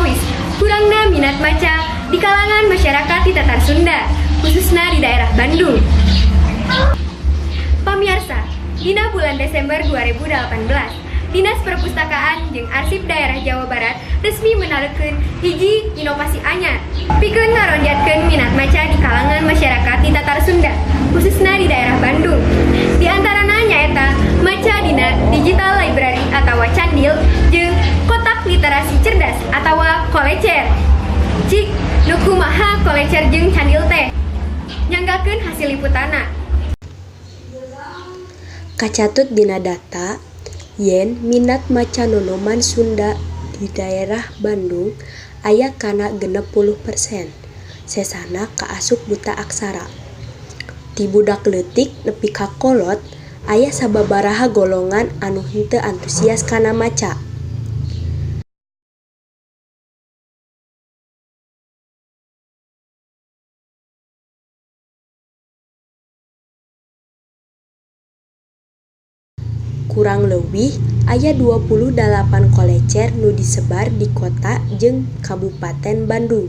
Perkawis kurangna minat maca di kalangan masyarakat di Tatar Sunda, khususnya di daerah Bandung. Pamiarsa, dina bulan Desember 2018, Dinas Perpustakaan jeung Arsip Daerah Jawa Barat resmi menarikeun hiji inovasi anyar pikeun ngaronjatkeun minat maca di kalangan masyarakat di Tatar Sunda, khususnya di daerah Bandung. Di antarana nyaeta maca dina Digital Library atau Candil jeung Kotak Literasi Cerdas atau Kolecer. Cik, nu kumaha Kolecer jeung Candil teh? Nyanggakeun hasil liputanna. Kacatut dina data yen minat maca nonoman Sunda di daerah Bandung aya kana 60%, sesana kaasup buta aksara. Ti budak leutik nepi ka kolot aya sababaraha golongan anu henteu antusias kana maca. Kurang leuwih aya 28 kolecer nu disebar di kota jeung Kabupaten Bandung.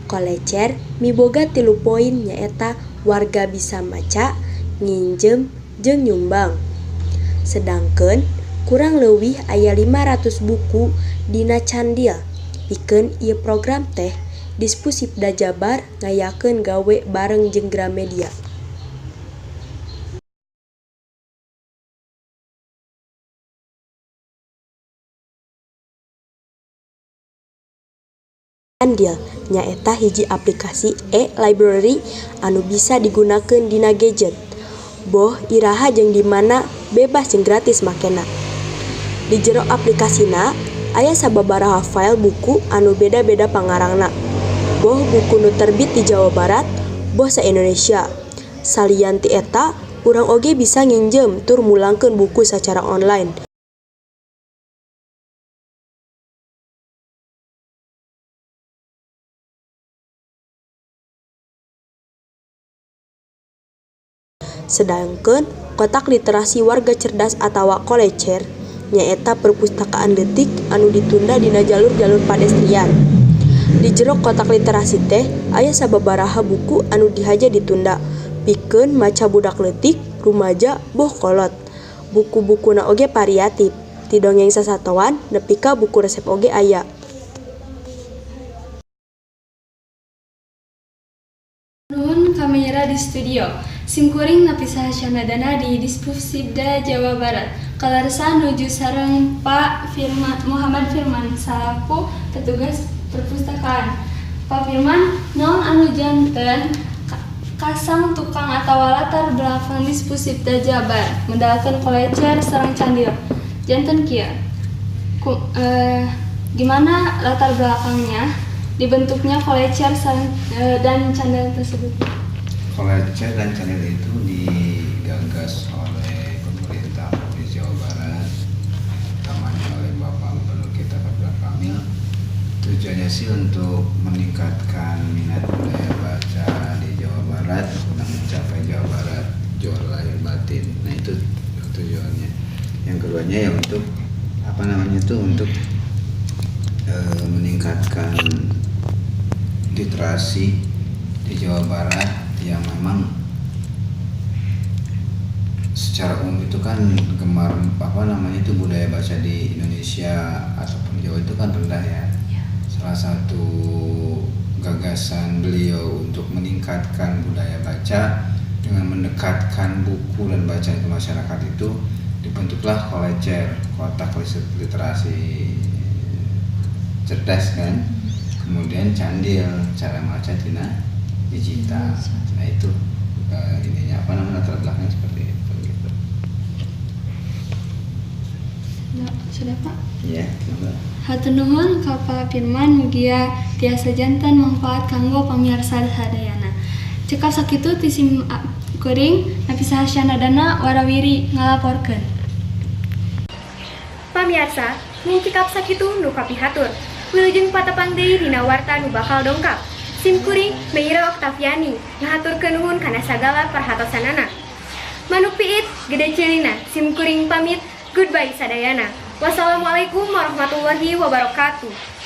Kolecer miboga 3 poin nyaeta warga bisa maca, nginjem, jeung nyumbang. Sedangkeun kurang leuwih aya 500 buku dina Candil. Pikeun ieu program teh Dispusipda Jabar ngayakeun gawe bareng jeung Gramedia. Candil nyaeta hiji aplikasi e-library anu bisa digunakeun dina gadget. Boh iraha jeung di mana bebas jeung gratis makena. Di jero aplikasina aya sababaraha file buku anu beda-beda pangarangna. Boh buku nu terbit di Jawa Barat, boh sa-Indonesia. Salian ti eta, urang oge bisa nginjem tur mulangkeun buku sacara online. Sedangkeun Kotak Literasi Warga Cerdas atawa Kolecer nyaeta perpustakaan leutik anu ditunda dina jalur-jalur padestrian. Di jero kotak literasi teh aya sababaraha buku anu dihaja ditunda pikeun maca budak leutik, rumaja, boh kolot. Buku-bukuna oge variatif, ti dongeng sasatoan nepi ka buku resep oge aya. Nuhun kamera di studio. Simkuring Nafisa Syanadana di Dispusipda Jawa Barat. Kaleresan nuju sareng Pak Firman Muhammad Firman salaku petugas perpustakaan. Pak Firman, naon anu janten kasang tukang atawa latar belakang Dispusipda Jabar medalkeun kolecer sareng Candil. Janten kieu. Gimana latar belakangnya dibentuknya kolecer sareng dan Candil tersebut? Kolecer dan Candil itu digagas oleh pemerintah Provinsi Jawa Barat, utamanya oleh Bapak Gubernur kita Pak Ridwan Kamil. Tujuannya sih untuk meningkatkan minat budaya baca di Jawa Barat guna mencapai Jawa Barat juara lahir batin. Nah, itu tujuannya. Yang keduanya ya untuk untuk meningkatkan literasi di Jawa Barat yang memang secara umum itu kan gemar budaya baca di Indonesia ataupun Jawa itu kan rendah ya. Salah satu gagasan beliau untuk meningkatkan budaya baca dengan mendekatkan buku dan bacaan ke masyarakat itu dibentuklah Kolecer, Kotak Literasi Cerdas kan. Kemudian Candil, cara maca tina digital. Nah itu ininya latar belakangnya seperti itu gitu. Sudah Pak? Iya, sudah. Hatur nuhun ka Pak Firman, mugia tiasa janten manfaat kanggo pamirsa sadayana. Cekap sakitu ti sim kuring Nafisa Syanadana warawiri ngalaporkeun. Pamirsa, mung cekap sakitu nu kapihatur. Wilujeng patepang deui dina warta nu bakal dongkap. Sim kuring Meira Oktaviani ngahaturkeun nuhun kana sagala perhatosanana. Manuk piit gede ceulina, sim kuring pamit, goodbye sadayana. Wassalamualaikum warahmatullahi wabarakatuh.